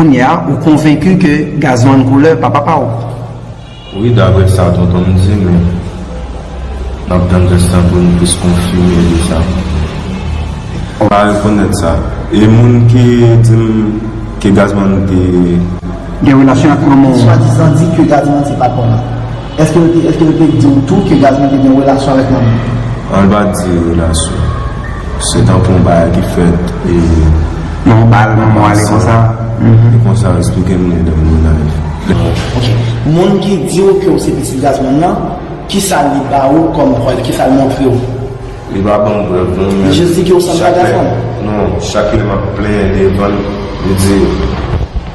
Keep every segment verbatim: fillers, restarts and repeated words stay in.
Kounye a, ou konvenki ke Gazman Koulè pa papa w? Wi, daprè sa tonton m di, men n ap tann rès lan pou n plis konfime de sa. M pa rekonèt sa. E moun ki di m ke Gazman te gen relasyon ak manman w? Swadizan di ke Gazman se papa w. Èske yo te, èske yo te di w tou ke Gazman te gen relasyon avèk manman w? An, l pa di relasyon. Se tankou yon bagay ki fèt e nan yon bal, manman w ale konsa. Mhm. E konsa, eksplike m li nan menaj. Ok. Moun ki di w ke w se pitit Gazman nan, kisa li ba ou kòm prèv? Kisa l montre w? Li pa ban m prèv, non, men li jis di ke w sanble a Gazman. Non, chak lè m ap plenyen devan l, li di,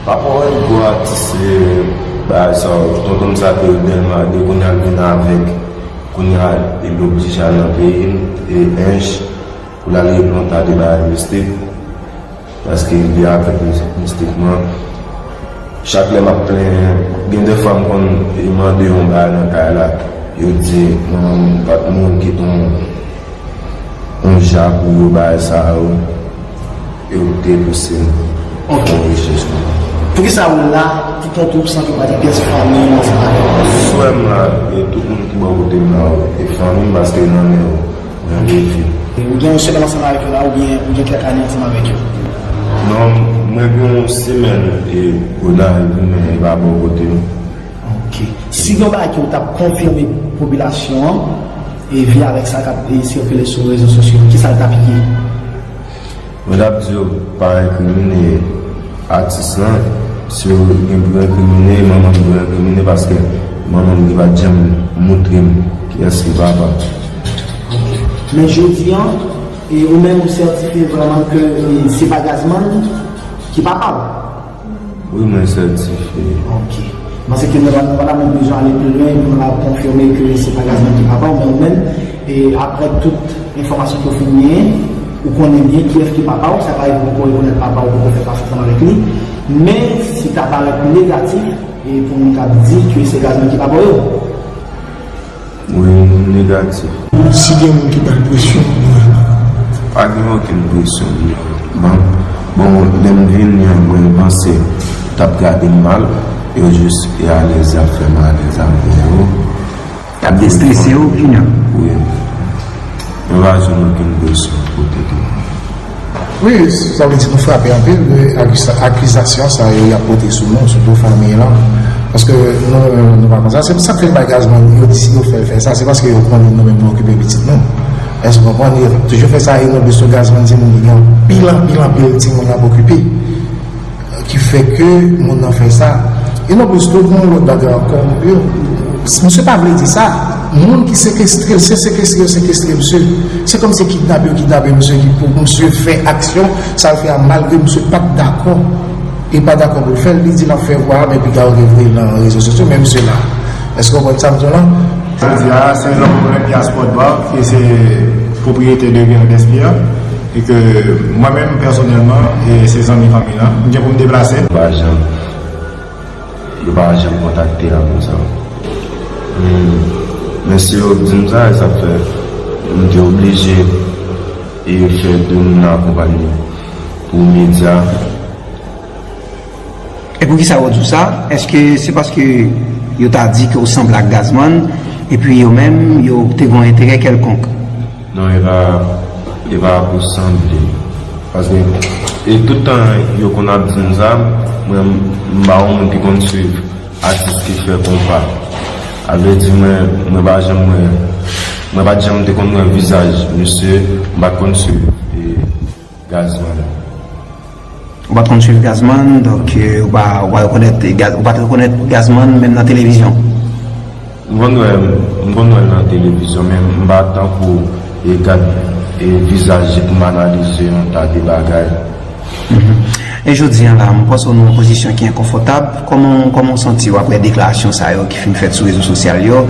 "Papa w, gwo atis, e, bagay sa yo, tonton m sa te Dèlma de, kounye a l vin avèk, kounye a, e, l oblije al nan peyi l, e, Ench, pou l al regle yon ta de bagay mistik." Paske li avèk mistik, mistikman. Chak lè m ap plenyen, gen de fwa m konn mande yon bagay nan kay la, yo di manman m pa t mouri, kite yon, yon ja pou yo bagay sa yo, e yo te pouse m fè yon rechèch. Poukisa ou la, pou kont ou, san ke w pa gen pyès fanmi ansanm avè w? Frè m la, e tout moun ki bò kote m la, e fanmi m, paske nan men yo. Mwen leve. Ou gen yon semèn ansanm avèk yo la, oubyen ou gen kèk ane ansanm avèk yo? Non, mwen gen yon semèn e yo nan rive, men e pa bò kote m. Ok. Si gen yon bagay ke w t ap konfime popilasyon an, e via avèk sa k ap, e, sikile sou rezo sosyo, kisa l t ap ye? Mwen t ap di yo pa enkrimine atis lan, si yo gen pou yo enkrimine, manman m dwe enkrimine, paske manman m li pa t janm moutre m kiyès ki papa. Men jodi an, e ou menm ou sètifye vrèman ke, e, se pa Gazman ki papa w? Wi, mwen sètifye. Ok. Mwen panse ke nou pa, nou pa ta menm bezwen ale pi lwen pou nou ta konfime ke se pa Gazman ki papa w, men ou menm, e apre tout enfòmasyon ke w fin genyen, ou konnen byen kiyès ki papa w, sa pa vle di ou poko rekonèt papa w, ou poko fè fas ansanm avèk li, men si ta parèt negatif, e pou moun k ap di ke se Gazman ki papa w yo. Wi, negatif. Si gen moun ki ba l presyon, non. Pa gen okenn presyon, non. Bon, bon, lè m vini an, mwen panse t ap gade m mal, yo jis e alèz, y ap fè m alèz avè yo. T ap destrese w, Junior? Wi. Mwen pa jwenn okenn presyon kote ke. Wi, sa vle di nou frape anpil de akisa-, akizasyon sa yo y ap pote sou nou, sou do fanmi lan. Paske nou, nou pa konn sa. Se pou sa k fè n bay Gazman, yo di si yo fè l fè sa, se paske yo konnen nou menm nou okipe pitit nou. Èske w konprann? Yo toujou fè sa, e non plis tou Gazman se moun ki gen anpil, anpil, anpil timoun y ap okipe. Ki fè ke moun nan fè sa. E non plis tou, gen yon lòt bagay ankò, yo, misye pa vle di sa. Moun ki sekestre l, se sekestre yo sekestre misye. Se kòmsi kidnape yo kidnape misye ki pou misye fè aksyon sa l fè a, malgre misye pa t dakò. Li pa dakò pou l fè l, li di l ap fè vwa a, men piga yo te voye l nan rezo sosyo, men misye la. Èske w konprann sa m di w lan? Jodi a, se yon nonm Olympia Sport Bar, ki se pwopriyetè de Verdes Pierre, e ke mwen menm, pèsonèlman, e se zanmi fanmi lan, m gen pou m deplase. Yo pa janm, yo pa janm kontakte a konsa. Hmm. Men si yo di m sa, e sa fè m te oblije e fè de moun nan akonpanye pou medya. E poukisa yo di w sa? Èske se paske yo ta di ke w sanble ak Gazman, epi yo menm, yo te gen yon enterè kèlkonk? Non, e pa, e pa pou sanble. Paske, e tout tan yo konn ap di m sa, mwen, m pa yon moun ki konn swiv atis ki fè konpa. A vle di, mwen, mwen pa janm wè, mwen pa t janm te konn wè vizaj misye, m pa t konn swiv, e, Gazman. Ou pa t konn swiv Gazman, donk, e, ou pa, ou pa rekonèt Gaz-, ou pa t rekonèt Gazman menm nan televizyon? M konn wè, m konn wè l nan televizyon, men m pa tankou e gad e vizaj li pou m analize yon ta de bagay. Mhm. E jodi a la, m panse w nan yon pozisyon ki enkonfòtab. Kòman, kòman w santi w apre deklarasyon sa yo ki fin fèt sou rezo sosyal yo?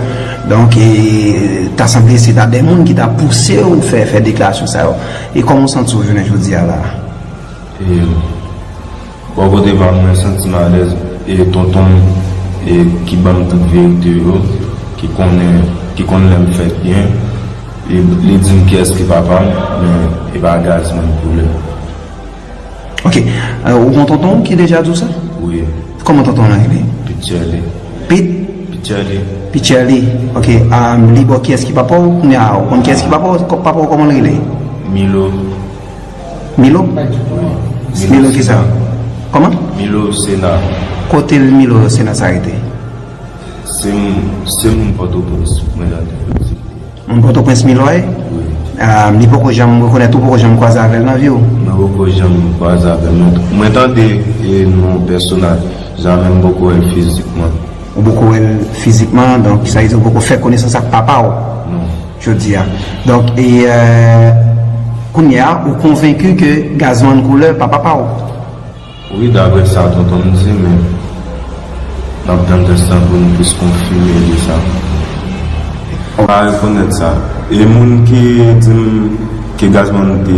Donk, e, ta sanble se ta de moun ki ta pouse w fè, fè deklarasyon sa yo. E kòman w santi w jounen jodi a la? E, bò kote pa m, mwen santi m alèz, e tonton m, e ki ban m tout verite yo, ki konnen, ki konn lè m fèt byen, e li di m kiyès ki papa m, men e pa Gazman Koulè. Ok. Euh, ou gon tonton ki deja di w sa? Wi. Kòman tonton w lan rele? Pitchèli. Pit? Pitchèli. Pitchèli. Ok. Um, li ba w kiyès ki papa w? Kounye a, ou konn kiyès ki papa w? Kò-, papa w kòman l rele? Milo. Milo? Milo kisa? Kòman? Milo Sena. Kote Milo Sena sa rete? Se moun, se moun Pòtoprens, mwen tande. Moun Pòtoprens Milo a ye? Wi. Ah, li poko janm rekonèt ou, poko janm kwaze avè l nan vi w? Mwen poko janm kwaze avè l. Mwen, mwen tande e non pèsonaj, jamè m poko wè l fizikman. Ou poko wè l fizikman, donk sa vle di ou poko fè konesans ak papa w? Non. Jodi a. Donk, e, euh, kounye a, ou konvenki ke Gazman Koulè pa papa w? Wi, daprè sa tonton m di, men n ap tann tès la pou n plis konfime de sa. M pa rekonèt sa. E moun ki di m ke Gazman te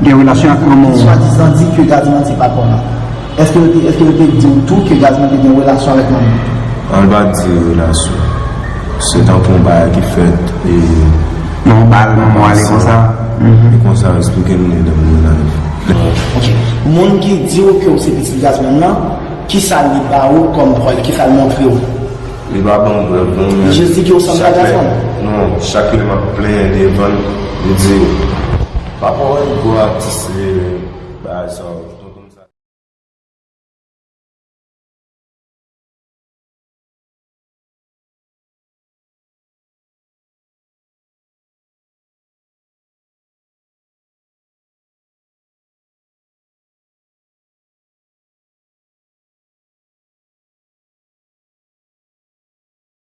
gen relasyon ak manman w? Swadizan di ke Gazman se papa w la. Èske yo te, èske yo te di w tou ke Gazman te gen relasyon avèk manman w? An, l pa di relasyon. Se tankou yon bagay ki fèt e nan yon bal, manman w ale konsa. Mhm. E konsa, eksplike m li nan mennaj. Ok. Moun ki di w ke w se pitit Gazman nan, kisa li ba ou kòm prèv? Kisa l montre w? Li pa ban m prèv, non, men li jis di ke w sanble a Gazman? Non, chak lè m ap plenyen devan l, li di, "Papa w, gwo atis, e, bagay sa yo."